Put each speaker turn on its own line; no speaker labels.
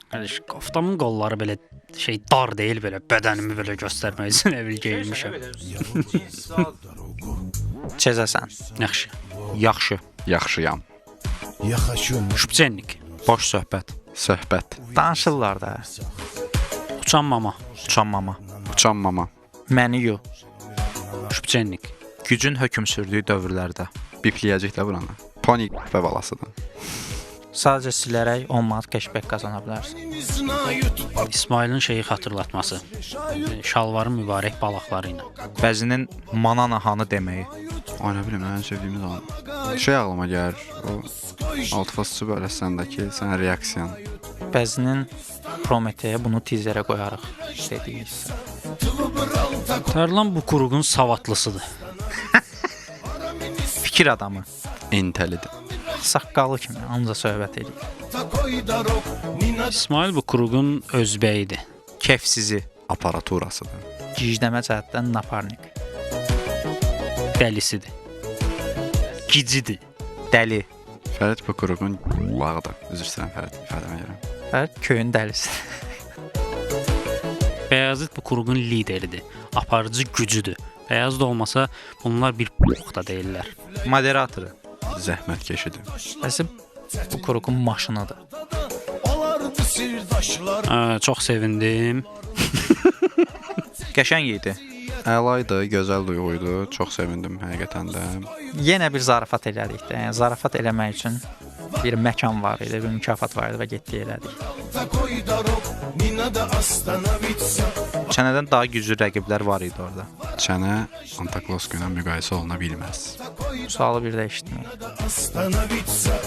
Qardaş, koftamın qolları belə şey dar deyil belə bədənimi belə göstərmək üçün elə bil geyinmişəm.
Çezəsən.
Yaxşı.
Yaxşı.
Yaxşıyam.
Я хочу
Şübhənlik.
Boş söhbət.
Söhbət.
Danışırlar da.
Uçan mama.
Uçan mama.
Uçan mama.
Məni yu.
Şübhənlik.
Gücün hökm sürdüyü dövrlərdə.
Bipləyəcək də buranı. Pony və balasıdır.
Sadəcə silərək 10 manat cashback qazana bilərsən.
не знают,
İsmailin şeyi xatırlatması. Şalvarın mübarək balaqları ilə.
Bəzinin manana hanı deməyi.
Ay nə bilim, ən sevdiyimiz an. Şey ağlıma gəlir. O Altfasçı böləsindəki sənə reaksiyan.
Bəzinin Prometeyə bunu tizerə qoyarıq dediyi hissə.
Tərlan bu quruğun savadlısıdır.
Fikir adamı.
Intelidir.
Saqqalı kimi ancaq söhbət eləyir.
такой дорог, не на
İsmail bu quruğun özbəyidir.
Kefsizi.
Aparaturasıdır.
Gicləmə cəhətdən naparnik.
Dəlisidir. Gicidir.
Dəli.
Fərid bu quruğun lağıdır. Üzr istəyirəm Fərid, ifadəmə görə.
Fərid köyün dəlisi.
Bəyazıt bu quruğun lideridir. Aparıcı gücüdür. Bəyazıt olmasa bunlar bir box da deyirlər.
Moderatoru.
Zəhmətkeşidir.
Bəzi bu kuruqun maşınıdır.
Olardı sirdaşlar
Çox sevindim.
Qəşəng idi.
Əla idi, gözəl duyğu idi. Çox sevindim həqiqətən də.
Yenə bir zarafat elədik də. Yəni zarafat eləmək üçün bir məkan var idi, bir mükafat var idi və getdik elədik.
Такой дорог, не надо остановиться.
Çənədən daha güclü rəqiblər var idi orada.
Çənə Antaklosko ilə müqayisə oluna bilməz.
Bu sualı bir də eşitməyim.
Остановиться.